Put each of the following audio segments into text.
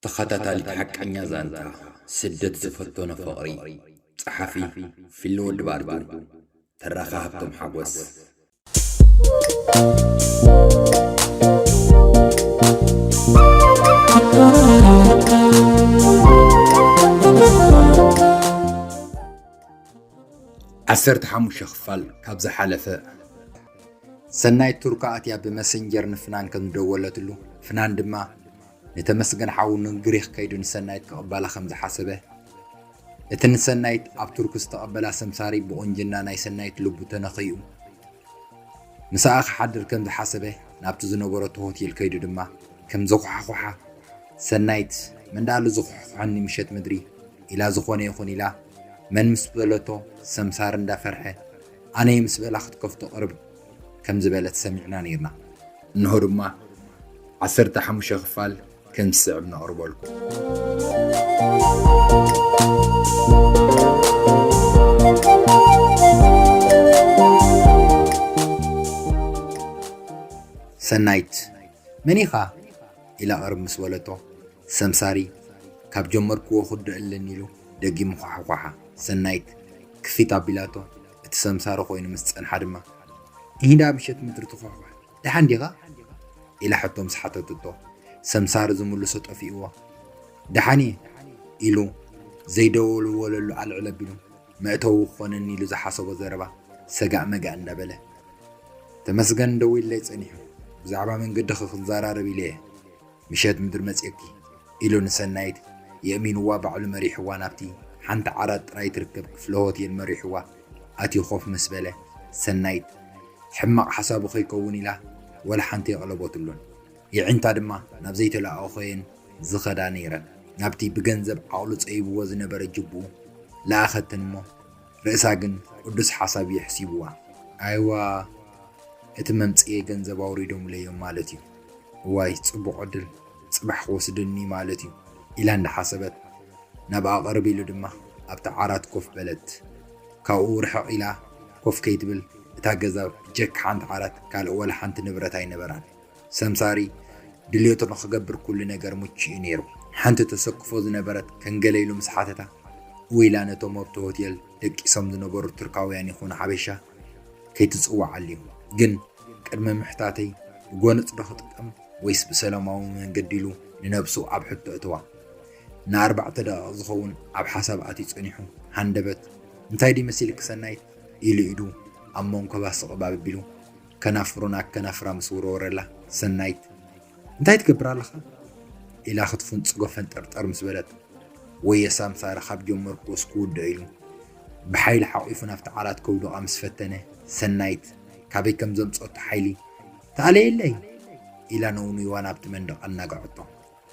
ተኸታታሊት ሓቀኛ ዛንታ ስደት ዝፈተኖ ፍቕሪ። ጸሓፊ ፊሊ ወዲ ባርዱ። ተራኺ ሃብቶም ሓጎስ። ዓሰርተ ሓሙሽተ ክፋል ካብ ዝሓለፈ። ሰናይት ቱርኪ ኣትያ ብመሰንጀር ንፍናን ከም ዝደወለትሉ፣ ፍናን ድማ ንተመስገን ሓዉ ንግሪኽ ከይዱ ንሰናይት ክቕበላ ከም ዝሓሰበ፣ እቲ ንሰናይት ኣብ ቱርኪ ዝተቐበላ ሰምሳሪ ብቑንጅና ናይ ሰናይት ልቡ ተነኺኡ። ምስኣ ክሓድር ከም ዝሓሰበ ናብቲ ዝነበረቶ ሆቴል ከይዱ ድማ ከም ዘኹሓኹሓ፣ ሰናይት፣ "መን ደኣ ኣሎ ዝኹሕኩሐኒ ምሸት ምድሪ?" ኢላ፣ ዝኾነ ይኹን ኢላ፣ መን ምስ በለቶ፣ ሰምሳር እንዳፈርሐ፣ "ኣነ እየ" ምስ በላ ክትከፍቶ ቅርብ ከም ዝበለት ሰሚዕና ነይርና። እንሆ ድማ ዓሰርተ ሓሙሽተ ክፋል ከም ዝስዕብ ነቕርበልኩም። ሰናይት፣ "መን ኢኻ?" ኢላ ቅርብ ምስ በለቶ፣ ሰምሳሪ፣ "ካብ ጀመርክዎ ክዶ እልን" ኢሉ ደጊሙ ኳሓኳሓ። ሰናይት ክፊት ኣቢላቶ፣ እቲ ሰምሳሪ ኮይኑ ምስ ጸንሓ ድማ፣ "ኢሂ ደኣ ምሸት ምድሪ ትኳኳሕ፣ ደሓን ዲኻ?" ኢላ ሕቶ ምስ ሓተተቶ፣ ሰምሳሪ ዝምልሶ ጠፊእዎ። "ደሓን እየ" ኢሉ ዘይደወልወለሉ ኣልዕል ኣቢሉ፣ መእተዊ ክኾነኒ ኢሉ ዝሓሰቦ ዘረባ ሰጋእ መጋእ እንዳበለ፣ "ተመስገን ደዊሉለይ ጸኒሑ፣ ብዛዕባ መንገድኺ ክንዘራረብ ኢለ እየ፣ ምሸት ምድሪ መጺእኪ" ኢሉ ንሰናይት የእሚንዋ፣ ባዕሉ መሪሕዋ ናብቲ ሓንቲ ዓራት ጥራይ ትርከብ ክፍሊ ሆቴል መሪሕዋ ኣትዩ ኮፍ ምስ በለ፣ ሰናይት ሕማቕ ሓሳቡ ከይከውን ኢላ ወላ ሓንቲ የቕለበትሉን። የዒንታ ድማ ናብ ዘይተለኣኦኸየን ዝኸዳ ነይረን። ናብቲ ብገንዘብ ዓቕሉ ጸይብዎ ዝነበረ ጅቡኡ ለኣኸትን እሞ፣ ርእሳ ግን ቅዱስ ሓሳብ እዩ ሕሲብዋ። "ኣይዋ፣ እቲ መምጽኤ ገንዘብ ኣውሪዶምለይ እዮም ማለት እዩ። እዋይ፣ ጽቡቕ ዕድል፣ ጽባሕ ክወስድኒ ማለት እዩ" ኢላ እንዳሓሰበት፣ ናብኣ ቅርብ ኢሉ ድማ ኣብቲ ዓራት ኮፍ በለት። ካብኡ ርሕቕ ኢላ ኮፍ ከይትብል፣ እታ ገዛ ብጀካ ሓንቲ ዓራት ካልእ ወላ ሓንቲ ንብረት ኣይነበራን። ሰምሳሪ ድልየቱ ንኽገብር ኩሉ ነገር ምቹእ እዩ ነይሩ። ሓንቲ ተሰክፎ ዝነበረት ከንገለ ኢሉ ምስ ሓተታ፣ እው ኢላ ነቶም ኣብቲ ሆቴል ደቂሶም ዝነበሩ ቱርካውያን ይኹኑ ሓበሻ ከይትጽውዓሉ እዩ። ግን ቅድሚ ምሕታተይ ብጎነጽ ዶ ክጥቀም ወይስ ብሰላማዊ መንገዲ ኢሉ ንነብሱ ኣብ ሕቶ እተዋ። ንኣርባዕተ ደቂቕ ዝኸውን ኣብ ሓሳብ ኣትዩ ጸኒሑ፣ ሃንደበት፣ "እንታይ ድዩ መሲልኪ ሰናይት?" ኢሉ ኢዱ ኣብ መንኮባ ስቕባብ ኣቢሉ፣ ከናፍሩ ናብ ከናፍራ ምስ ወረወረላ፣ ሰናይት፣ "እንታይ ትገብር ኣለኻ?" ኢላ ክትፍንጽጎ ፈንጠርጠር ምስ በለት፣ "ወየ ሳምሳሪ፣ ካብ ጀመርኩዎስ ክውድኦ" ኢሉ ብሓይሊ ሓቒፉ ናብቲ ዓራት ከውድቓ ምስ ፈተነ፣ ሰናይት፣ ካበይ ከም ዘምጸቶ ሓይሊ፣ "ተኣለየለይ!" ኢላ ነውንይዋ ናብቲ መንደቕ ኣናግዐቶ።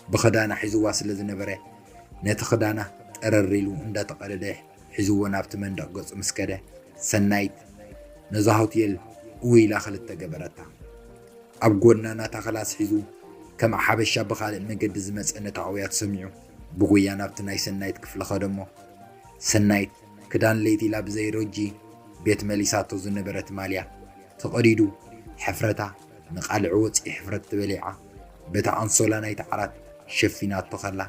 ብኽዳና ሒዝዋ ስለ ዝነበረ፣ ነቲ ክዳና ጠረር ኢሉ እንዳተቐደደ ሒዝዎ ናብቲ መንደቕ ገጹ ምስ ከደ፣ ሰናይት ነዛ ሆቴል እው ኢላ ክልተ ገበረታ። ኣብ ጎድና ናታ ክላስ ሒዙ፣ ከም ሓበሻ ብኻልእ መገዲ ዝመጸ ነቲ ኣውያት ሰሚዑ፣ ብጉያ ናብቲ ናይ ሰናይት ክፍሊ ኸደ እሞ፣ ሰናይት ክዳን ለይቲ ኢላ ብዘይ ሮጂ ቤት መሊሳቶ ዝነበረት ማልያ ተቐዲዱ፣ ሕፍረታ ንቓልዕ ወጺኡ ሕፍረት ተበሊዓ፣ በቲ ኣንሶላ ናይቲ ዓራት ሸፊናቶ ኸላ፣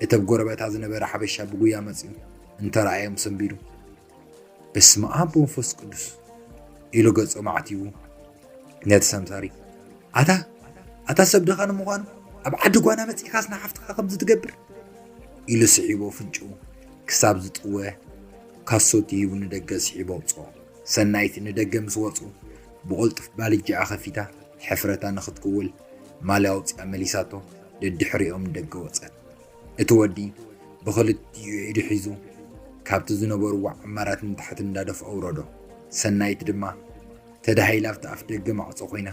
እቲ ኣብ ጎረበታ ዝነበረ ሓበሻ ብጉያ መጺኡ እንተረኣዮም ሰንቢዱ፣ "በስመ ኣብ ወመንፈስ ቅዱስ" ኢሉ ገጹ ማዕቲቡ ነቲ ሰምሳሪ፣ "ኣታ፣ ኣታ ሰብ ድኻ ንምዃኑ ኣብ ዓዲ ጓና መጺእካስ ንሓፍትኻ ከምዚ ትገብር?" ኢሉ ስሒቡ ኣፍንጭኡ ክሳብ ዝጥወ ካሶት ሂቡ ንደገ ስሒቡ ኣውጽኦ። ሰናይት ንደገ ምስ ወጹ ብቕልጡፍ ባልጃኣ ከፊታ ሕፍረታ ንኽትክውል ማልያ ኣውጺኣ መሊሳቶ ደድሕሪኦም ንደገ ወጸት። እቲ ወዲ ብኽልቲኡ ኢዱ ሒዙ ካብቲ ዝነበርዎ ዓማራት ንታሕቲ እንዳደፍኦ ኣውረዶ። ሰናይት ድማ ተዳሂላ ኣብቲ ኣፍ ደገ ማዕጾ ኮይና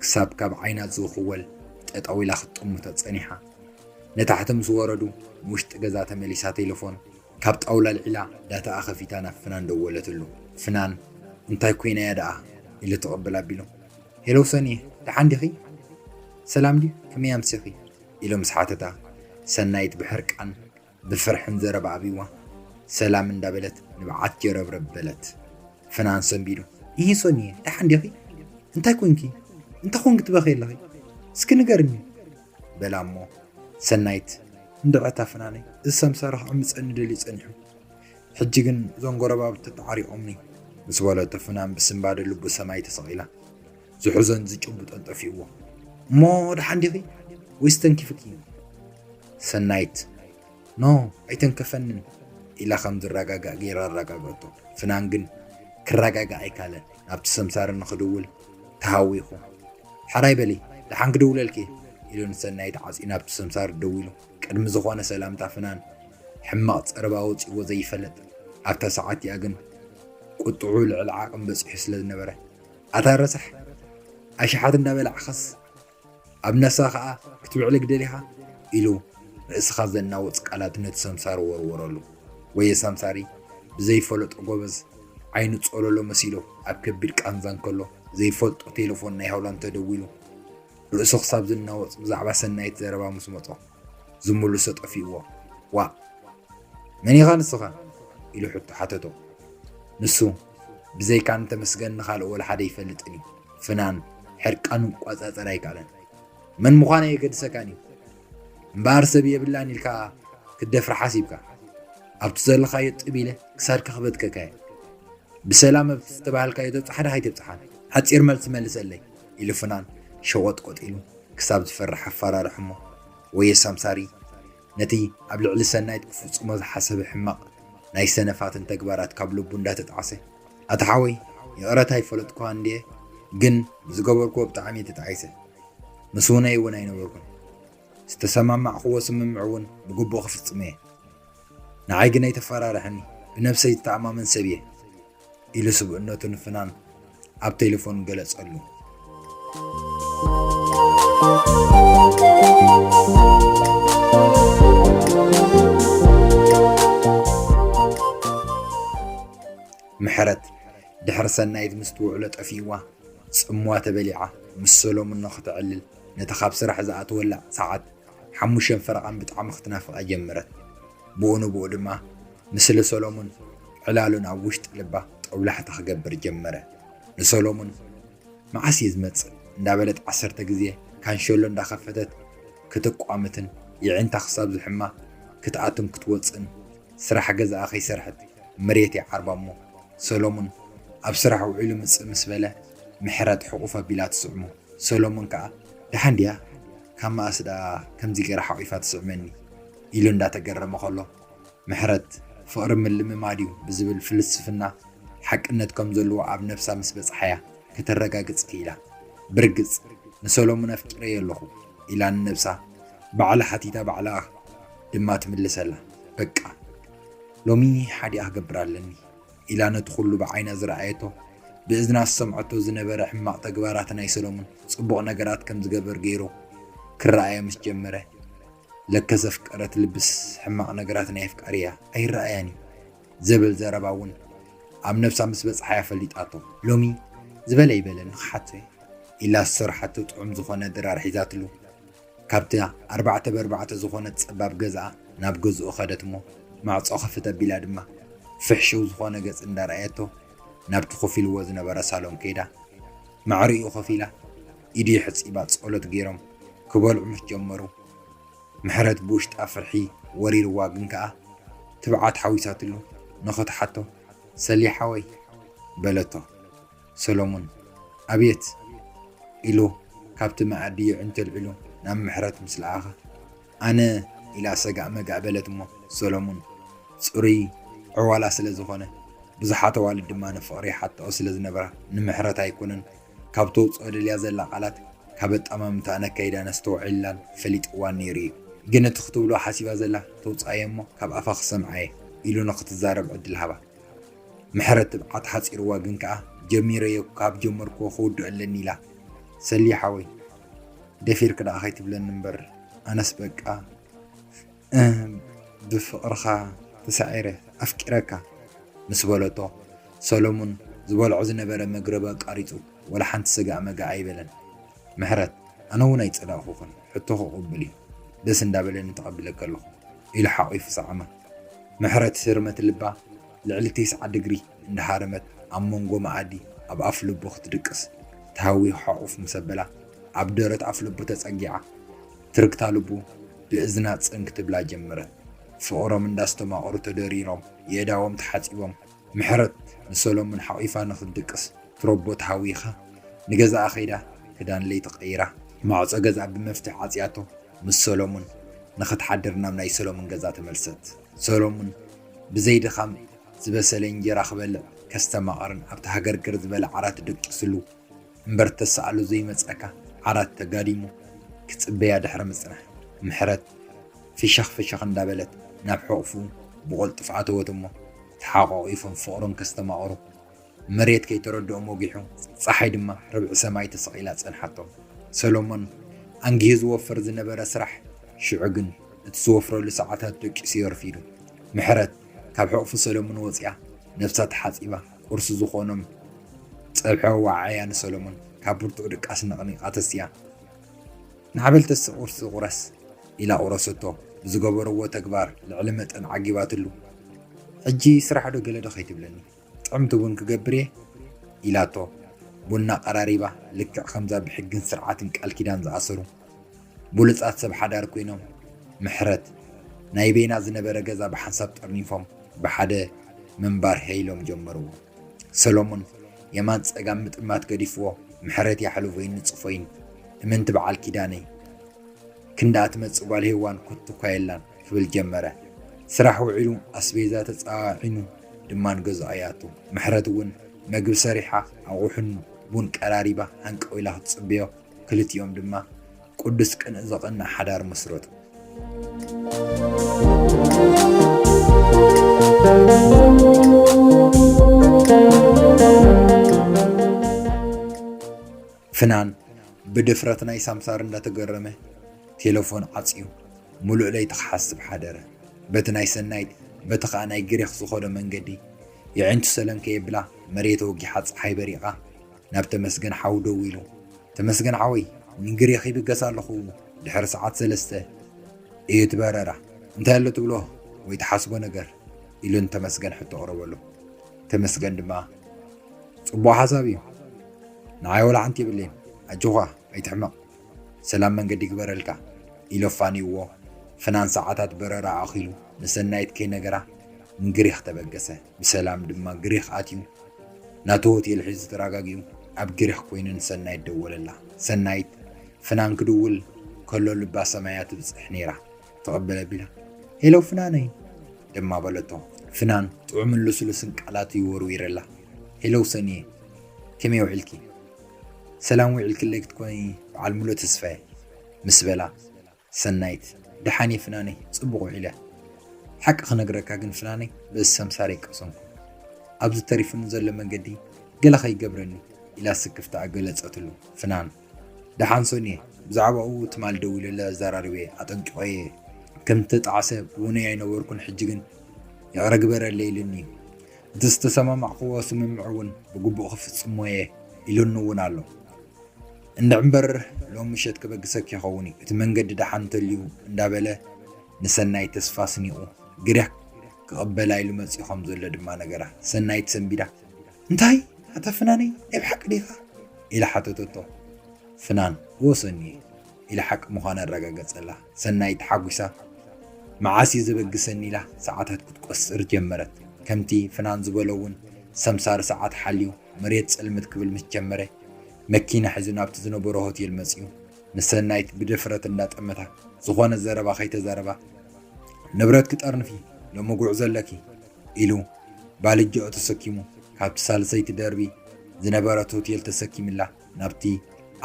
ክሳብ ካብ ዓይና ዝኽወል ጠጠው ኢላ ክትጥምቶ ጸኒሓ። ንታሕቲ ምስ ወረዱ ንውሽጢ ገዛ ተመሊሳ ቴሌፎን ካብ ጣውላ ኣልዒላ ዳታኣ ከፊታ ናብ ፍናን ደወለትሉ። ፍናን፣ "እንታይ ኮይና እያ ደኣ?" ኢሉ ትቕብል ኣቢሉ፣ "ሄሎ ሰኒ፣ ደሓን ዲኺ? ሰላም ድዩ? ከመይ ኣምሲኺ?" ኢሉ ምስ ሓተታ፣ ሰናይት ብሕርቃን ብፍርሕን ዘረባ ኣቢዋ፣ ሰላም እንዳበለት ንብዓት ጀረብረብ በለት። ፍናን ሰንቢዱ፣ "ኢሂ ሶኒየ፣ ደሓን ዲኺ? እንታይ ኮንኪ? እንታይ ኮንኪ ትበኺ ኣለኺ? እስኪ ንገርኒ?" በላ እሞ ሰናይት እንድዐታ ፍናነይ፣ እዚ ሰምሳሪ ክዕምጸኒ ደልዩ ጸኒሑ። ሕጂ ግን እዞም ጎረባብቲ ተዓሪቖምኒ፣ ምስ በለቶ ፍናን ብስንባደ ልቡ ሰማይ ተሰቒላ። ዝሕዞን ዝጭብጦን ጠፊእዎ። "እሞ ደሓን ዲኺ ወይስ ተንኪፍኪ?" ሰናይት፣ "ኖ፣ ኣይተንከፈንን" ኢላ ከም ዝረጋጋእ ገይራ ኣረጋገእቶ። ፍናን ግን ክረጋጋእ ኣይካለን። ናብቲ ሰምሳሪ ንኽድውል ተሃዊኹ። "ሓራይ በሊ፣ ደሓን ክድውለልኪ" ኢሉ ንሰናይት ዓጺዩ ናብቲ ሰምሳሪ ደዊሉ። ቅድሚ ዝኾነ ሰላምታ ፍናን ሕማቕ ጸረባ ወጺእዎ ዘይፈልጥ። ኣብታ ሰዓት እቲኣ ግን ቁጥዑ ልዕሊ ዓቕን በጺሑ ስለ ዝነበረ፣ "ኣታ ረሳሕ፣ ኣሽሓት እንዳበላዕኻስ ኣብ ነፍሳ ኸኣ ክትብዕልግ ደሊኻ?" ኢሉ ርእስኻ ዘናውጽ ቃላት ነቲ ሰምሳሪ ወርወረሉ። ወየ ሰምሳሪ ብዘይፈለጦ ጎበዝ ዓይኑ ጸለሎ መሲሉ ኣብ ከቢድ ቃንዛ እንከሎ ዘይፈልጦ ቴሌፎን ናይ ሆላንድ ተደዊሉ ርእሱ ክሳብ ዝናወጽ ብዛዕባ ሰናይት ዘረባ ምስ መጾ ዝምልሶ ጠፊእዎ። "ዋእ! መን ኢኻ ንስኻ?" ኢሉ ሕቶ ሓተቶ። ንሱ፣ "ብዘይካኒ ተመስገን ንኻልእ ወላ ሓደ ይፈልጥን እዩ። ፍናን ሕርቃኑ ክቋጻጸር ኣይከኣለን። መን ምዃነይ የገድሰካን እዩ። እምበኣር ሰብ የብላን ኢልካ ክትደፍራ ሓሲብካ? ኣብቲ ዘለኻዮ ጥብ ኢለ ክሳድካ ክበትከካ እየ። ብሰላም ኣብቲ ዝተባህልካዮ ተብጽሓ ደሃ ኣይተብጽሓን? ሓጺር መልሲ መልሰለይ" ኢሉ ፍናን ሸቖጥቆጥ ኢሉ ክሳብ ዝፈርሕ ኣፈራርሖ እሞ፣ ወየ ሳምሳሪ ነቲ ኣብ ልዕሊ ሰናይት ክፍጽሞ ዝሓሰበ ሕማቕ ናይ ሰነፋትን ተግባራት ካብ ልቡ እንዳተጣዕሰ፣ "ኣታ ሓወይ፣ ይቕረታ ኣይፈለጥኩኻን እንድየ፣ ግን ብዝገበርክዎ ብጣዕሚ እየ ተጣዒሰ። ምስ ውነይ እውን ኣይነበርኩን። ዝተሰማማዕክዎ ስምምዕ እውን ብግቡእ ክፍጽም እየ። ንዓይ ግን ኣይተፈራርሐኒ፣ ብነብሰይ ዝተኣማመን ሰብ እየ" ኢሉ ስብእነቱ ንፍናን ኣብ ቴሌፎን ገለጸሉ። ምሕረት ድሕሪ ሰናይት ምስ ትውዕሎ ጠፊእዋ፣ ጽምዋ ተበሊዓ፣ ምስ ሰሎሙን ንኽትዕልል ነቲ ካብ ስራሕ ዝኣትወላ ሰዓት ሓሙሽተን ፈረቓን ብጣዕሚ ክትናፍቓ ጀመረት። ብኡ ንብኡ ድማ ምስሊ ሰሎሙን ዕላሉን ኣብ ውሽጢ ልባ ጦብላሕታ ክገብር ጀመረ። ንሰሎሙን "መዓስ እየ ዝመጽእ?" እንዳበለት ዓሰርተ ግዜ ካንሸሎ እንዳኸፈተት ክትቋምትን የዒንታ ክሳብ ዝሕማ ክትኣቱን ክትወጽእን፣ ስራሕ ገዛኣ ከይሰርሐት መሬት ይዓርባ እሞ፣ ሰሎሙን ኣብ ስራሕ ውዒሉ ምጽእ ምስ በለ፣ ምሕረት ሕቑፍ ኣቢላ ትስዕሞ። ሰሎሙን ከኣ፣ "ደሓን ድያ? ካብ መኣስ ደኣ ከምዚ ገይራ ሓቒፋ ትስዕመኒ?" ኢሉ እንዳተገረመ ከሎ፣ ምሕረት ፍቕሪ ምልምማድ እዩ ብዝብል ፍልስፍና ሓቅነት ከም ዘለዎ ኣብ ነብሳ ምስ በጽሓያ ከተረጋግጽ ክኢላ። ብርግጽ ንሰሎሙን ኣፍቂረዮ ኣለኹ ኢላ ንነብሳ ባዕላ ሓቲታ ባዕላ ድማ ትምልሰላ። በቃ ሎሚ ሓዲኣ ክገብር ኣለኒ ኢላ ነቲ ኩሉ ብዓይና ዝረኣየቶ ብእዝና ዝሰምዐቶ ዝነበረ ሕማቕ ተግባራት ናይ ሰሎሙን ጽቡቕ ነገራት ከም ዝገበር ገይሩ ክረኣዮ ምስ ጀመረ ለከ ዘፍቀረት ልብስ ሕማቕ ነገራት ናይ ኣፍቃሪ እያ ኣይረኣያን እዩ ዘብል ዘረባ እውን ኣብ ነብሳ ምስ በጽሓያ ፈሊጣቶ። ሎሚ ዝበለ ይበለኒ ክሓቶ እየ ኢላ ዝሰርሓቶ ጥዑም ዝኾነ ድራር ሒዛትሉ ካብቲ ኣርባዕተ ብኣርባዕተ ዝኾነት ጸባብ ገዛኣ ናብ ገዝኡ ኸደት እሞ ማዕጾ ኸፍት ኣቢላ ድማ ፍሕሽው ዝኾነ ገጽ እንዳረኣየቶ ናብቲ ኮፍ ኢልዎ ዝነበረ ሳሎን ከይዳ ማዕሪኡ ኮፍ ኢላ ኢዱ የሕጺባ ጸሎት ገይሮም ክበልዑ ምስ ጀመሩ ምሕረት ብውሽጣ ፍርሒ ወሪርዋ ግን ከኣ ትብዓት ሓዊሳትሉ ንኽትሓቶ ሰልየ ሓወይ በለቶ። ሰሎሙን ኣቤት ኢሉ ካብቲ መኣዲ የዒንቱ ኣልዒሉ ናብ ምሕረት ምስ ለኣኸ ኣነ ኢላ ሰጋእ መጋእ በለት እሞ ሰሎሙን ጽሩይ ዕዋላ ስለ ዝኾነ ብዙሓት ኣዋልድ ድማ ንፍቕሪ ይሓትኦ ስለ ዝነበራ ንምሕረት ኣይኮነን ካብ ተውፅኦ ደልያ ዘላ ቃላት ካብ ኣጠማምታኣን ኣካይዳን ኣስተውዒሉላን ፈሊጥዋን ነይሩ እዩ። ግን እቲ ክትብሎ ሓሲባ ዘላ ተውፅኣዮ እሞ ካብ ኣፋ ክሰምዓ እየ ኢሉ ንክትዛረብ ዕድል ሃባ። ምሕረት ትብዓት ሓፂርዋ ግን ከዓ ጀሚረዮ ካብ ጀመርክዎ ክውድኦ ኣለኒ ኢላ። ሰልየ ሓወይ ደፊርኪ ደኣ ከይትብለኒ እምበር ኣነስ በቃ እህ ብፍቕርኻ ተሳዒረ ኣፍቂረካ ምስ በለቶ ሰሎሙን ዝበልዖ ዝነበረ መግረቢ ኣቃሪፁ ወላ ሓንቲ ሰጋእ መጋእ ኣይበለን። ምሕረት ኣነ እውን ኣይፀላእኹኽን ሕቶኺ ቅቡል እዩ ደስ እንዳበለኒ ተቐቢለኪ ኣለኹ ኢሉ ሓቒፉ ሰዓማ። ምሕረት ህርመት ልባ ልዕሊ ተስዓ ድግሪ እንዳሃረመት ኣብ መንጎ መኣዲ ኣብ ኣፍ ልቡ ክትድቅስ ተሃዊኹ ሓቑፍ ምስ ኣበላ ኣብ ደረት ኣፍ ልቡ ተፀጊዓ ትርግታ ልቡ ብእዝና ጽን ክትብላ ጀመረት። ፍቕሮም እንዳስተማቐሩ ተደሪሮም፣ የእዳዎም ተሓጺቦም፣ ምሕረት ንሰሎሙን ሓቒፋ ንኽትድቅስ ትሮቦ ተሃዊኻ ንገዛኣ ከይዳ ክዳን ለይቲ ቀይራ፣ ማዕጾ ገዛኣ ብመፍትሕ ዓጽያቶ፣ ምስ ሰሎሙን ንኽትሓድር ናብ ናይ ሰሎሙን ገዛ ተመልሰት። ሰሎሙን ብዘይ ድኻም ዝበሰለ እንጀራ ክበልዕ ከስተማቐርን ኣብቲ ሃገርግር ዝበለ ዓራት ደቂስሉ እምበር ተሰኣሎ ዘይመጸካ ዓራት ተጋዲሙ ክጽበያ ድሕሪ ምጽናሕ፣ ምሕረት ፍሸኽ ፍሸኽ እንዳበለት ናብ ሕቑፉ ብቕልጡፍ ኣተወት እሞ ተሓቋቒፎም ፍቕሮም ከስተማቕሩ መሬት ከይተረድኦም ወጊሑ፣ ጸሓይ ድማ ርብዒ ሰማይ ተሰቒላ ጸንሓቶም። ሰሎሞን ኣንጊሁ ዝወፍር ዝነበረ ስራሕ ሽዑ ግን እቲ ዝወፍረሉ ሰዓታት ደቂሱዮ ኣርፊዱ። ምሕረት ካብ ሕቑፉ ሰሎሞን ወጺኣ ነብሳ ተሓጺባ ቁርሲ ዝኾኖም ጸብሒ ኣወዓዓያ ንሰሎሞን ካብ ብርቱዕ ድቃስ ነቕኒቓ ተስያ። ንዓበል ተስእ ቁርሲ ቁረስ ኢላ ቁረሰቶ። ብዝገበርዎ ተግባር ልዕሊ መጠን ዓጊባትሉ። ሕጂ ስራሕ ዶ ገለ ዶ ከይትብለኒ? ጥዕምቲ ቡን ክገብር እየ ኢላቶ። ቡና ቀራሪባ ልክዕ ከምዛ ብሕግን ስርዓትን ቃል ኪዳን ዝኣሰሩ ብሉጻት ሰብ ሓዳር ኮይኖም ምሕረት ናይ ቤና ዝነበረ ገዛ ብሓንሳብ ጠርኒፎም ብሓደ ምንባር ሄይሎም ጀመርዎ። ሰሎሞን የማን ጸጋም ምጥማት ገዲፍዎ ምሕረት ያሕልፎይን ንጽፎይን እምንቲ በዓል ኪዳነይ ክንዳ ትመጽእ ጓል ሄዋን ኮት እኳ የላን ክብል ጀመረ። ስራሕ ውዒሉ ኣስቤዛ ተጸዋዒኑ ድማ ንገዝኣ ይኣቱ። ምሕረት እውን መግቢ ሰሪሓ ኣቑሑን ቡን ቀራሪባ ሃንቀው ኢላ ክትጽበዮ ክልቲኦም ድማ ቅዱስ ቅንኢ ዘቐንዕ ሓዳር መስረቱ። ፍናን ብድፍረት ናይ ሳምሳር እንዳተገረመ ቴሌፎን ዓጽዩ ሙሉእ ለይቲ ክሓስብ ሓደረ። በቲ ናይ ሰናይት በቲ ኸኣ ናይ ግሪኽ ዝኾዶ መንገዲ የዒንቱ ሰለንከ የብላ መሬት ወጊሓ ጸሓይ በሪቓ ናብ ተመስገን ሓው ደዊሉ፣ "ተመስገን ሓወይ ንግሪኽ ይብገስ ኣለኹ ድሕሪ ሰዓት ሰለስተ እዩ እቲ በረራ። እንታይ ኣሎ ትብሎ ወይ ትሓስቦ ነገር?" ኢሉ ንተመስገን ሕቶ ኣቕረበሉ። ተመስገን ድማ፣ "ጽቡቕ ሓሳብ እዩ። ንዓይ ወላ ሓንቲ የብለይን። ኣጆኻ ኣይትሕመቕ። ሰላም መንገዲ ይግበረልካ" ኢሉ ኣፋንይዎ። ፍናን ሰዓታት በረራ ኣኺሉ ንሰናይት ከይነገራ ንግሪኽ ተበገሰ። ብሰላም ድማ ግሪኽ ኣትዩ ናቱ ሆቴል ሒዙ ተረጋጊኡ ኣብ ግሪኽ ኮይኑ ንሰናይት ደወለላ። ሰናይት ፍናን ክድውል ከሎ ልባ ሰማያ ትብጽሕ ነይራ። ተቐበለ ቢላ፣ "ሄሎ ፍናነይ" ድማ በለቶ። ፍናን ጥዑምን ልስሉስን ቃላት እዩ ወርዊረላ። "ሄሎ ሰንየ፣ ከመይ ውዒልኪ? ሰላም ውዒልክለይ ክትኮኒ በዓል ሙሉእ ተስፋየ" ምስ በላ፣ ሰናይት፣ "ደሓን እየ ፍናነይ፣ ጽቡቕ ውዒለ። ሓቂ ክነግረካ ግን ፍናነይ፣ በዚ ሰምሳር ኣይቀሰንኩ። ኣብዚ ተሪፉኒ ዘሎ መንገዲ ገለ ከይገብረኒ" ኢላ ስክፍታኣ ገለጸትሉ። ፍናን፣ "ደሓን ሰንየ፣ ብዛዕባኡ ትማል ደዊለለ ኣዘራሪበየ ኣጠንቂቐየ። ከም ዝተጣዕሰ እውን ኣይነበርኩን፣ ሕጂ ግን ይቕረ ግበረለይ ኢሉኒ እዩ። እቲ ዝተሰማማዕክዎ ስምምዕ እውን ብግቡእ ክፍጽሞ እየ ኢሉኒ እውን ኣሎ። እንድዒ እምበር ሎም ምሸት ክበግሰኪ ይኸውን እዩ፣ እቲ መንገዲ ደሓን እንተልዩ" እንዳበለ ንሰናይት ተስፋ ስኒቑ ግሪኽ ክቕበላ ኢሉ መጺኡ ከም ዘሎ ድማ ነገራ። ሰናይት ሰንቢዳ፣ "እንታይ ኣታ ፍናነይ፣ ናይ ብሓቂ ዲኻ?" ኢላ ሓተተቶ። ፍናን፣ "እወ ሰንየ" ኢላ ሓቂ ምዃና ኣረጋገጸላ። ሰናይት ተሓጒሳ፣ "መዓስ እዩ ዘበግሰኒ?" ኢላ ሰዓታት ክትቆጽር ጀመረት። ከምቲ ፍናን ዝበሎ እውን ሰምሳሪ ሰዓት ሓልዩ መሬት ጽልምት ክብል ምስ ጀመረ፣ መኪና ሒዙ ናብቲ ዝነበሮ ሆቴል መጺኡ ንሰናይት ብድፍረት እንዳጠመታ፣ "ዝኾነ ዘረባ ከይተዛረባ፣ ንብረት ክጠርንፊ ሎሚ ጉዕዞ ኣለኪ" ኢሉ ባልጃኡ ተሰኪሙ ካብቲ ሳልሰይቲ ደርቢ ዝነበረት ሆቴል ተሰኪምላ ናብቲ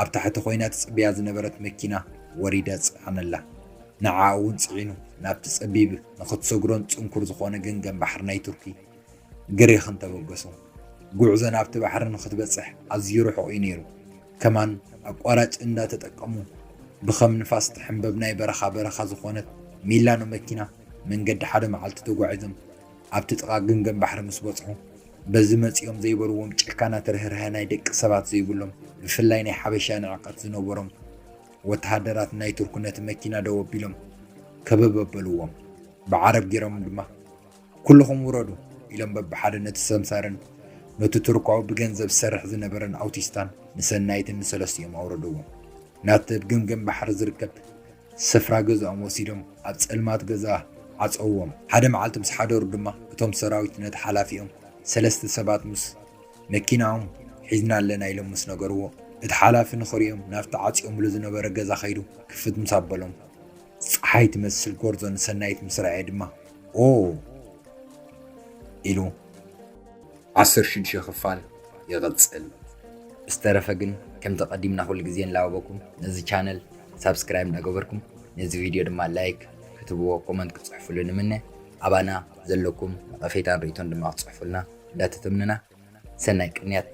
ኣብ ታሕቲ ኮይና ትጽበያ ዝነበረት መኪና ወሪዳ ጸዓነላ። ንዓኣ እውን ጽዒኑ ናብቲ ጸቢብ ንኽትሰግሮን ጽንኩር ዝኾነ ገንገን ባሕሪ ናይ ቱርኪ ግሪኽን ተበገሱ። ጉዕዞ ናብቲ ባሕሪ ንኽትበጽሕ ኣዝዩ ርሑቕ እዩ ነይሩ። ከማን ኣቋራጭ እንዳተጠቀሙ ብኸም ንፋስ ትሕንበብ ናይ በረኻ በረኻ ዝኾነት ሚላኖ መኪና መንገዲ ሓደ መዓልቲ ተጓዒዞም ኣብቲ ጥቓ ገንገን ባሕሪ ምስ በጽሑ፣ በዚ መጺኦም ዘይበልዎም ጨካናት ርህራሄ ናይ ደቂ ሰባት ዘይብሎም፣ ብፍላይ ናይ ሓበሻ ንዕቀት ዝነበሮም ወተሃደራት ናይ ቱርክ ነቲ መኪና ደው ኣቢሎም ከበብ ኣበልዎም። ብዓረብ ገይሮም ድማ፣ "ኩልኹም ውረዱ" ኢሎም በብሓደ ነቲ ሰምሳርን ነቲ ቱርካዊ ብገንዘብ ዝሰርሕ ዝነበረን ኣውቲስታን ንሰናይትን ንሰለስቲኦም ኣውረድዎም። ናብቲ ኣብ ገምገም ባሕሪ ዝርከብ ስፍራ ገዛኦም ወሲዶም ኣብ ጸልማት ገዛ ዓጸውዎም። ሓደ መዓልቲ ምስ ሓደሩ ድማ እቶም ሰራዊት ነቲ ሓላፊኦም ሰለስተ ሰባት ምስ መኪናኦም ሒዝና ኣለና ኢሎም ምስ ነገርዎ፣ እቲ ሓላፊ ንኽሪኦም ናብቲ ዓጽዮምሉ ዝነበረ ገዛ ከይዱ ክፍት ምስ ኣበሎም፣ ጸሓይ ትመስል ጎርዞ ንሰናይት ምስ ረኣየ ድማ፣ "ኦ!" ኢሉ ዓሰርተ ሽዱሽተ ክፋል ይቕጽል። ዝተረፈ ግን ከምቲ ቀዲምና ኩሉ ግዜ ንላበኩም ነዚ ቻነል ሳብስክራይብ እንዳገበርኩም ነዚ ቪድዮ ድማ ላይክ ክትብዎ ኮመንት ክትጽሕፉሉ ንምነ። ኣባና ዘለኩም ነቐፌታን ርእይቶን ድማ ክትጽሕፉልና እንዳተተምንና ሰናይ ቅንያት።